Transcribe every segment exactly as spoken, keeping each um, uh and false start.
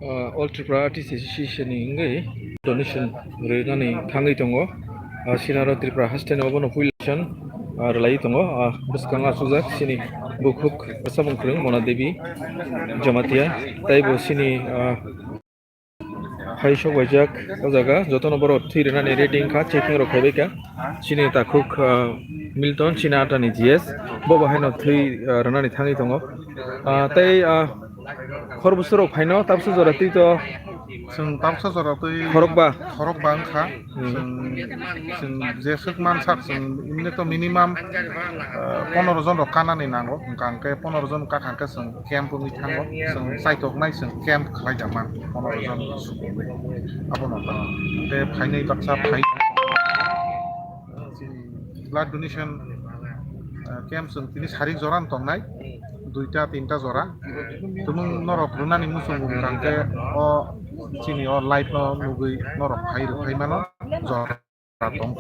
Ah, All Tripura Artists Association ni wngwi donation rwnani thangwi tongo. Ah, sinaro Tripura haste ni obono puila donation, ah, rwlai tongo. Ah, bwskango achukjak sini bukhuk samung kwrwng Mona Devi Jamatia. Taibo sini, ah, hai sok waijak o jaga jotono borok thwi rwnani ready wngkha, checking rok khaibai kha. Sini takhuk, ah, Milton, sini atani G S, bo bo haino thwi, ah, rwnani thangwi tongo. Ah, tei, ah, Khor bwswk rok phaino tabuksa jora twi to. Chwng tabuksa jora twi khorokba. Khorokba wngkha. Hmm. Chwng, chwng jeswk mansak chwng imni to minimum, ah, pondro jon rok kanani nango. Hwnkha hwnkhe pondro jon kakha hwnkhe chwng camp wngwi thango. Chwng chaitoknai chwng camp khlai jakma pondro jon subui. Abono tei phainwi baksa phai. Chini blood donation, ah, camp chwng tini sarik jora wng tongnai, duita tinta jora. Tumung norok rwnani muchungo hwnkha khe o chini o live no nugwi norok phai rwphai mano jora tong.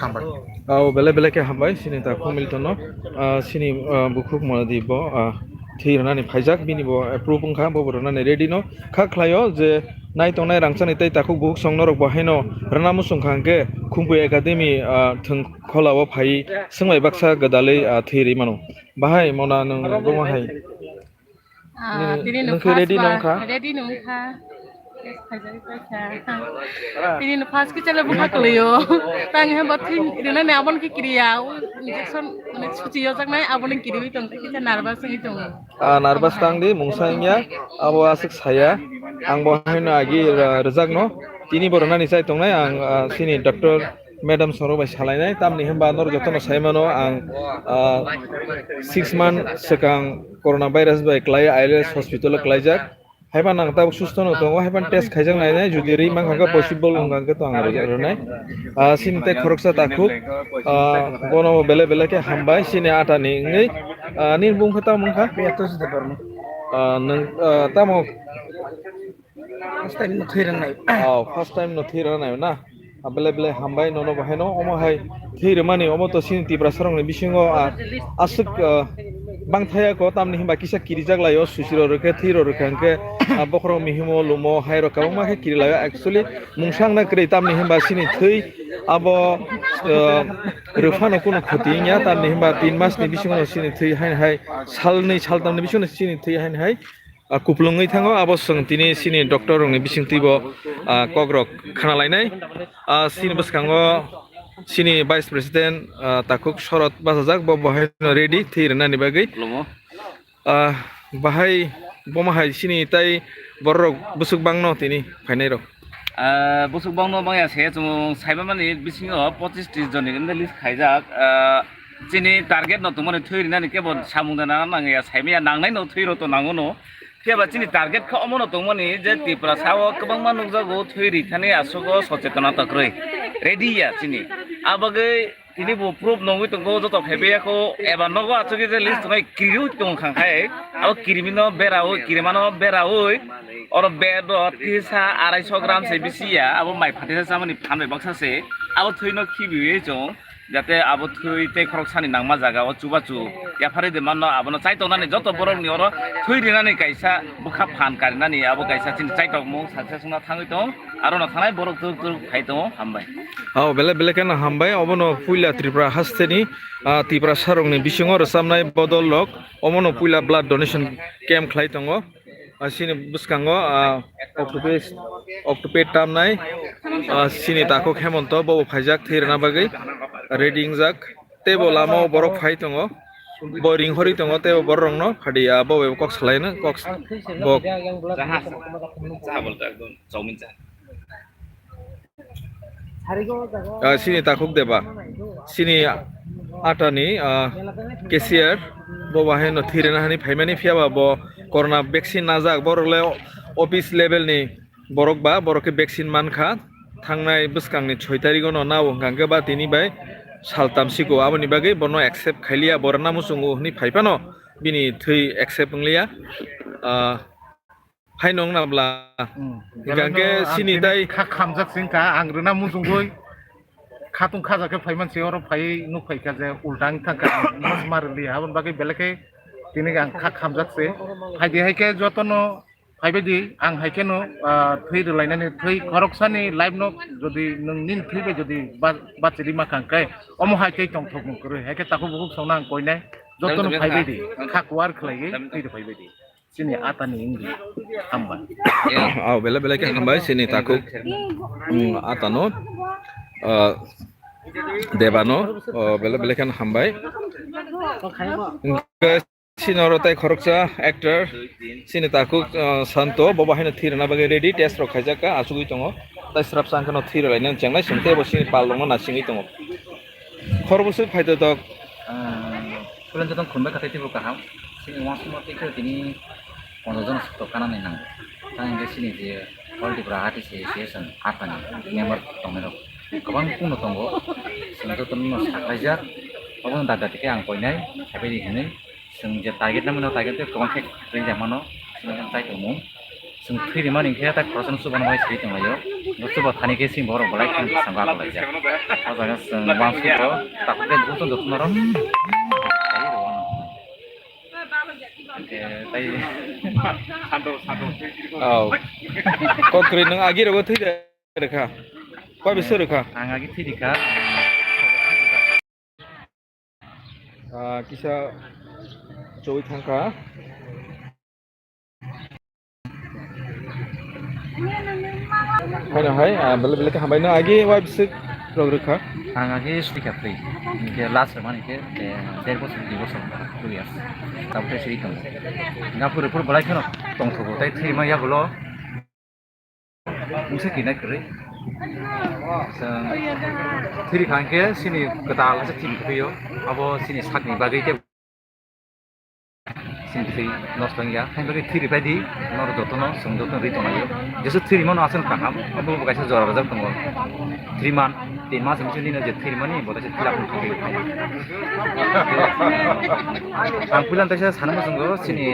Hambai. Au, belai belai khe hambai, sini takhuk Milton no, ah, sini, ah, bukhuk Mona Devi bo, ah, thwi rwnani phaijak, bini bo approve wngkha, bo bo rwnani ready no kha khlaio je nai tongnai rangchakni tei takhuk bukhuk song norok bo haino rwna muchung kha hwnkhe Khumpui Academy, ah, thwng khola o phai swngbai baksa gwdalwi, ah, thwi rwi mano. Bahai Mona nwng buma hai? Ah, nini, tini no nwng khe first ready ba, nong kha? Ready nong kha. Yes, khaijak kha. Tini no first khe chalo buma kwlwio. Tang he ba thing rina ne abon khe kiriya. O injection mane suchi yo jaknai abon kiriwi tong khe nervous wngwi tongo. Ah, nervous tang di, mungsa wngya, abo aswk saya. Ang bo haino agi, ah, rwjakno. Tini bo rwnani chai tongnai, ang, ah, sini doctor madam soro bai salainai. Tamni hwnba norok jotono sai mano, ang, ah, six month swkang corona virus bai klai I L S hospital o klaijak. Haiba nang tabuk susto no tongo, haiba test khaijak nainai, jodi ri mankha khe possible wngkha khe to ang rw-, rwnai. Ah, sini tei khoroksa takhuk, ah, bono belai belai khe hambai, sini atani wngwi, ah, nini bung khe tamo wngkha? Beatrice Debbarma. Ah, nwng, ah, tamo? First time no thwi rwnai. Oh, first time no thwi rwnai na? Ah, belai belai hambai nono bo haino, omo hai thwi rwmani, omo to sini Tiprasa rokni bisingo, ah, aswk, ah, bang thaya ko, tamni hwnba kisa kirijak laio, susi rok rwkhe, thwi rok rwkha hwnkhe, ah, bokhorok mihimo, lumo, hai rok kwbangma khe kiri laio. Actually, mungsa wngna kwrwi, tamni hwnba sini thwi abo, ah, rwphano kunu khoti wngya, tamni hwnba tin mas ni bisingo sini thwi haino hai, salnwi saltamni bisingo sini thwi haino hai, ah, kupulungwi thango, abo chwng tini sini doctor rokni bisingtwi bo, ah, kokrok khna lainai. Ah, sini bwskango sini Vice President, ah, takhuk Shorod bachajak, bo bo haino ready thwi rwnani bagwi. Khulumo. Ah, bahai, bomo hai sini tai borok bwswk bangno tini phainai rok? Ah, bwswk bangno bangya se chwng saimani bisingo pochis tris jonni list khaijak. Ah, chini target no tongmani thwi rinani kebo samung da nang nangya, saimaya nangnai no thwi rok to nango no. Phiya ba chini target kha omo no tongmani je Tiprasa o kwbangma nukjago thwi rithani aswk o sochetonata kwrwi. Ready ya chini. Abagwi tini bo proof nungwi tongo joto phaibai ya kho eba nogo achugwi je list tongnai kiriwi tong khang khai. Abo kirimino berawi, kirimano berawi. Oro bed o tisa arai so gram se bisi ya. Abo mai phatisa chamani phan bai baksa se. Abo thwi no khibiwi chwng. Jate abo thwi tei khoroksani nangma jaga o chubachu yapharwi de manno, abono chaitongnani joto borokni oro thwi rinani kaisa bwkha phan karinani abo kaisa chini chaitokmung success wngna thangwi tong, arono thangnai borok twrwk twrwk phai tongo, hambai. Hao, belai belai kheno hambai, obono puila Tripura hasteni, ah, Tiprasarokni bisingo rwchapnai bodol rok, omono puila blood donation camp khlai tongo. Ah, chini bwskango, ah, octopus, octopus tamnai, ah, chini takhuk Hemonto, bobo phaijak thwi rwna bagwi ready wngjak. Tei bo lama o borok phai tongo, bo ring horwi tongo, tei bo borok rokno phadi, ah, bo bai kok salaino, kok s-, bo. Ah, chini takhuk deba, chini atani, ah, cashier, bo bahai no thwi rwna hani phaimani, phiya ba bo corona vaccine najak, borok le office level ni borok ba, borok khe vaccine mankha, thangnai bwskangni soi tarigo no nao hwnkha hwnkhe ba tini bai saltam siko, aboni bagwi bono accept khailiya, bo rwna muchungo hwnwi phai phano bini thwi accept wngliya. Ah, Hai nong na bla. Hmm. Hingkha hingke ang sini tini tai kha khamjak sing kha, ang rwna muchungwi khatung khaja khe phaiman se oro phai nuk phai kha je ulta ang thang kha, mas mar li habon bagwi belai khe tini ang kha khamjak se. Phaidi hai khe jotono phaibai di, ang hai kheno, ah, thwi rwlainani, thwi khoroksani life no jodi nwng nini thwi bai jodi ba-, bachiri ma kha hwnkhe, omo hai khe tongthokmung kwrwi, hai khe takhuk bukhuk songno ang koinai, jotono phaibai di, kha kuar khlaiwi thwi rw phaibai di. Chini atani wngdi, hambai. Oh, belai belai khe hambai, chini takhuk, mm, atano, ah, Debano, oh, belai belai khe hambai. Hwnkhe chini oro tai khoroksa actor, chini takhuk, ah, Santo, bo bo haino thwi rwna bagwi ready, test rok khaijak kha, achugwi tongo. Tai srapsa hwnkhe no thwi rwlainani chengnai, chwng tei bo chini pal rokno nasingwi tongo. Khorokbwswk phaito tok. Ah, Sulen jotong khumbai khatai teibo kaham. Chini uansukma tei khe tini ponjash jon sok kanani nango. Tang hwnkhe chini je All Tripura Artist Association aphani member tongnai rok kwbang kunu tongo. Chwng jotono saklaijak. Obono dada tike ang koinai, sabai di hinwi. Chwng je target nangmano, target tei kwbang khe ringjak mano. Chwng chai tongmung. Chwng thwi rimani hwnkhe tai khoroksa no chuba no bai swi tonglaio. Bo chuba thani khe chini borok belai kheno bwskango akwlaijak. O jaga chwng uansukgo, takhuk tei bukhuk chwng jotono oro. Hwnkhe tai Oh. Kok kwrwi nwng agi rogo thwi de rwkha. Koi bwswk rwkha? Ang agi thwi rikha. Ah, kisa chowui thangkha. Haino hai, ah, belai belai khe hambai no agi wai bwswk rok rwkha. Ang agi sui kha free. Hingke last rwmani khe, eh, der bosor, dui bosor, two years. Tabukhe sui tongo. Nga phuru phuru belai kheno tongthogo, tai thwima yagulo. Mungsa kinai kwrwi. Chwng thwiri kha hwnkhe chini kwtal se thwiri phaiyo. Abo chini sakni bagwi khe chini thwi nosto wngya. Hain bagwi thwiri pai di, norok jotono, chwng jotono rwi tonglaio. Jesa thwiri mano aswk kaham, abo bo kaisa jora rwjak tongo. Thwiri man, tin mas hinwi nini je thwiri mani, bo kaisa thwila phung thangwi. Ang puila kaisa sana muchungo, chini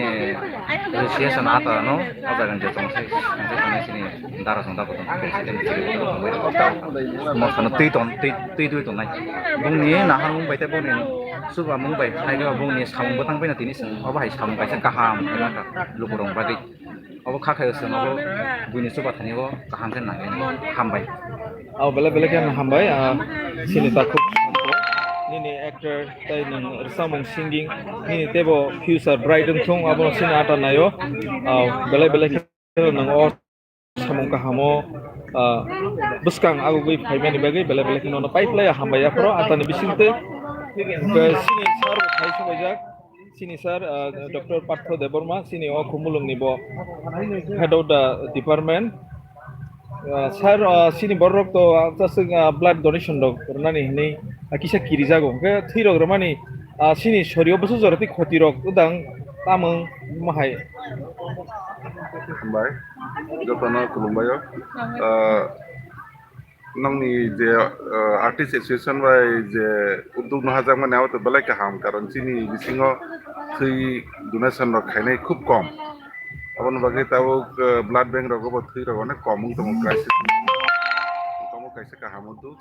association ata no, o jaga ni je tong se, tong se tong se chini. Dara song dabo tong president mosano twi ton, twi, twi twi tongnai. Bongni naharmung bai tei bongni chuba mung bai hai khe bongni samung bwtang bai no tini chwng obo hai samung kaisa kaham khe mangkha lukurok bagwi. Obo kha khaio chwng obo buini chuba thani o kaham khe nangkhe hambai. Abo belai belai khe hambai, ah, chini takhuk nini actor tei nwng rwchapmung singing nini teibo future bright wngthung abo chini ata naio. Ah, belai belai khe nwng o samung kahamo, ah, bwskang agugwi phaimani bagwi belai belai kheno no pai phlai hambai yaphoro atani bisingtwi. Hwnkhe chini sir bo phai sobaijak, chini sir, ah, Doctor Partho Debbarma, chini o Khumulwngni bo head of the department. Ah, sir, ah, chini borok to, ah, just, ah, blood donation rok rwnani hinwi, ah, kisa kirijago. Hwnkhe thwi rok rwmani, ah, chini sorio bwswk jora tei khoti rok wdang tamung mahai. Hambai, jotono khulumbaio. Ah, nongni je, ah, artist association bai je uddog no hajakmani abo to belai kaham, karon chini bisingo thwi donation rok khainai khub kom. Aboni bagwi tabuk, ah, blood bank rogo bo thwi rok onek kom wng tongo, crisis wng tongo, kaisa kaham uddog.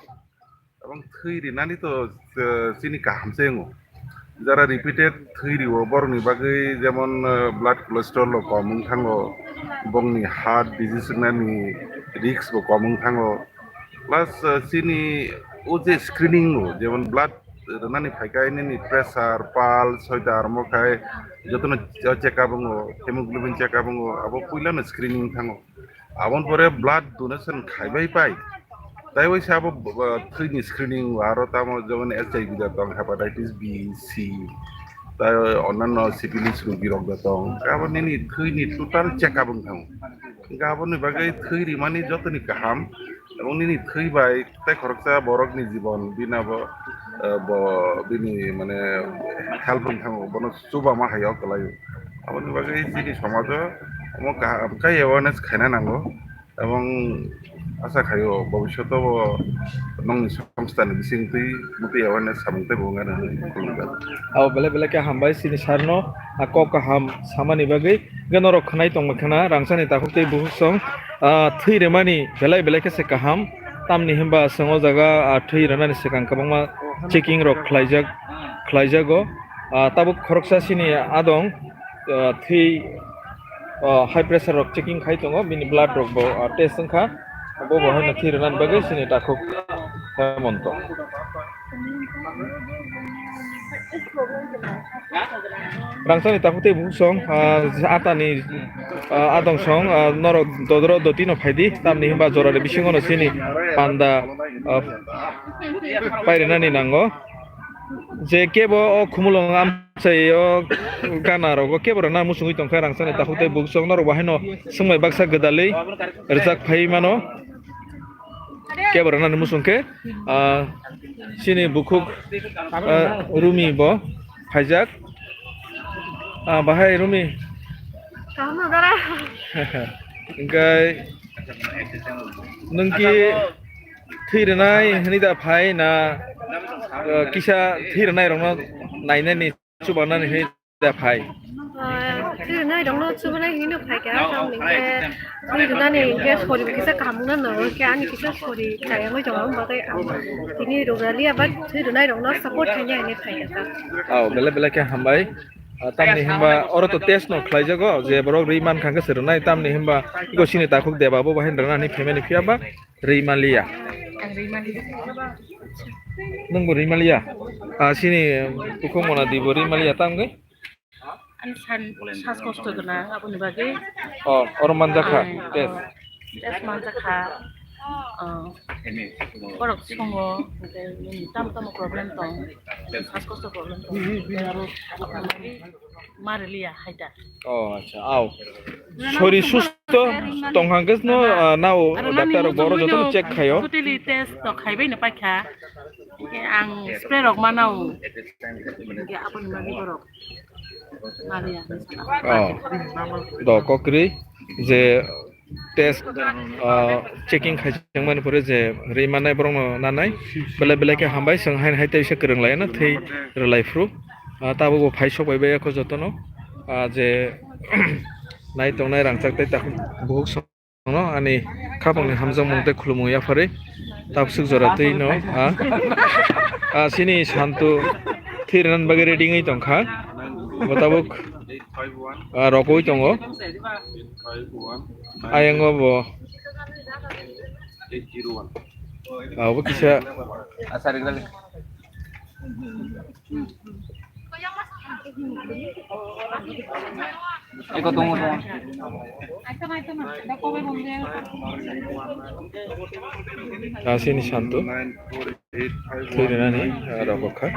Abang thwi rinani to, eh, chini kaham se wngo. Jara repeated thwi rio borokni bagwi jemon, eh, blood cholesterol rok kom wng thango, bongni heart disease wngnani risk bo kom wng thango. Plus, eh, chini o je screening o jemon blood rwnani phaikha nini pressure, pulse, hoita amo khai jotono check up wngo, hemoglobin check up wngo, abo puilano screening thango. Aboni pore blood donation khaibai pai. Tai waisa abo, uh, thwini screening aro tamo jemon H I V da tong, hepatitis B, C, tai onnanno syphilis rogi rok da tong. Abo nini thwini total check up wng thango. Hingke aboni bagwi thwi rimani jotoni kaham. Abo nini thwi bai tai khoroksa borokni jibon bini abo, uh, bo bini mane help wng thango. Bono chubama hai o kwlaio. Aboni bagwi chini somajo omo kaham khe awareness khaina nango, ebong asa khaio bobishoto bo nongni songstani bisingtwi motwi awareness samung teibo wngya hinwi khulumjak. Abo belai belai khe hambai chini sir no, a kok kaham samani bagwi. Hwnkhe norok khwnai tongma khwna rangchakni takhuk tei bukhuk song, ah, thwi remani belai belai khe se kaham, tamni hwnba chwng o jaga, ah, thwi rwnani swkang kwbangma checking rok khlaijak, khlaijago. Ah, tabuk khoroksa chini adong, ah, thwi ah, high pressure rok checking khai tongo, bini blood rok bo, ah, test wngkha, bo bo haino thwi rwnani bagwi chini takhuk Hemonto. Rangchakni takhuk tei bukhuk song, ah, atani, ah, adong song, ah, norok dodro dotino phaidi, tamni hwnba jorani bisingono chini panda, ah, pairwnani nango. Je kebo o khumulwng amchai o gana rogo kebo rwna muchungwi tongkha, rangchakni takhuk tei bukhuk song norok bo haino swngbai baksa gwdalwi rwjak phai mano. Kebo rwnani muchung khe, ah, chini bukhuk, ah, Rumi bo phaijak. Ah, bahai Rumi. Kaham no dara. Hwnkhe nwng ki thwi rwnai hwnwi da phai na, ah, kisa thwi rwnai rokno nainani chubanani hwnwi da phai? Ah, thwi rwnai rokno chubanai hwnwi no phaikha, tamni hwnkhe thwi rwnani hwnkhe sori bo kisa kaham wngna nango, hwnkhe ani kisa sori chayangwi tongo, bagwi ang tini rwraliya, but thwi rwnai rokno support khaina hwnwi phaikha ta. Oh, belai belai khe hambai. Ah, tamni hwnba oro to test no khlaijago, je borok rwi mankha hwnkhe se rwnai, tamni hwnba iko chini takhuk deba bo bahai rwna hwnwi phaimani, phiya ba rwi manliya. Ang rwi manliya. Nwng bo rwi manliya? Ah, chini bukhuk mona di bo rwi manliya, tamgwi? Ani san, sas kosto gwnang, aboni bagwi. Oh, oro manjakha, Ai, test. Oh, test manjakha. Oh. Borok songo, hwnkhe nini tamo tamo problem tong, sas kosto problem tong. Aboni bagwi ma rwliya hai da. Oh, acha, au. Sori susto tong hwnkhe no, ah, nao doctor rok boro jotono check khaio. Totally test to khaibai no paikha. Hwnkhe ang spray rok manao. Hwnkhe aboni bagwi borok. Oh. Do kokri je test, ah, checking khai chengmani pore je rwi manai borokno nanai. Belai belai khe hambai, chwng haino hai teisa kwrwng laina thwi rwlai phuru. Ah, tabuk bo phai sok bai bai kho jotono. Ah, je nai tongnai rangchak tei takhuk bukhuk song no ani khapangni hamjakmung tei khulumung yapharwi tabswk jora twi no, ah, ah, chini Santu thwi rwnani bagwi ready wngwi tongkha. Bo tabuk, ah, rokoi tongo. Ayang o bo. Ah, obo kisa. Eko tongo, tongo. Asini Santu. Thwi rwnani, ah, rok kha.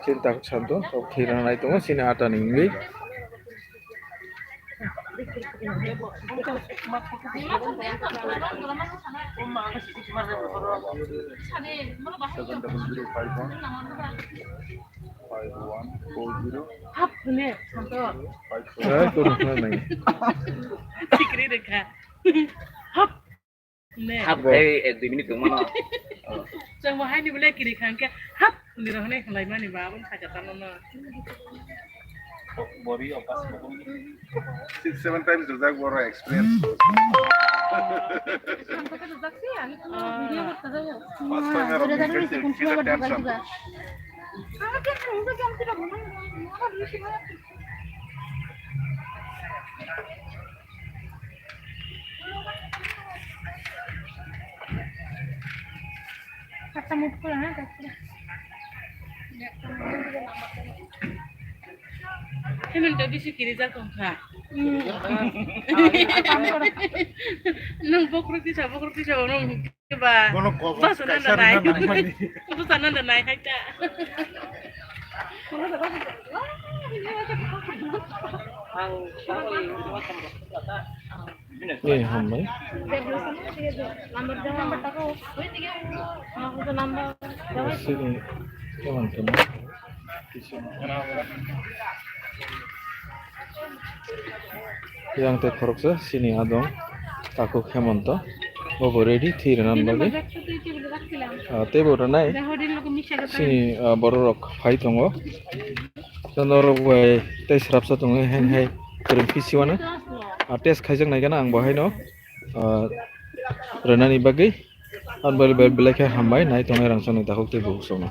Chini takhuk Santu, tok thwi rwnai tongo, chini ata ni wngwi. Seven double zero five one, five one four zero. Hap, hune, Santu. Five four. Eh, kurang kurang lagi. Sikri rekha. Hap. Ne. Hap, eh, ek dui minute tongmano. Chwng bo haini belai kiri khangkhe hap hwnwi rw hwnwi khlai mani ba, aboni thaka tamo no. Bori okas. Six, seven times rwjak boro experience. Ang kok rwjak si, ang kok video korta jabo. First time aro message kisa tension. Kata move kora na, kata. Himanta bisi kiri jak tong kha. Hmm. Nang bokrok tisa, bokrok tisa, nang ba. Bono kobor basa kaisa nanda nai. Rina nang mani. Basa nanda nai hai ta. Eh, hambai. Sini, keman keman. Yang tei khoroksa sini adong takhuk Hemonto. Bobo ready thwi rwna bagwi. Ah, tei bo rwnai. Sini, ah, bororok phai tongo. Norok bai tei srapsa tongo, hai hai kwrwng phi siwano. Ah, test khaijak nai gana ang bo haino, ah, rwnani bagwi. Ang belai, belai, belai khe hambai, nai tongnai rang songni takhuk tei bukhuk songno.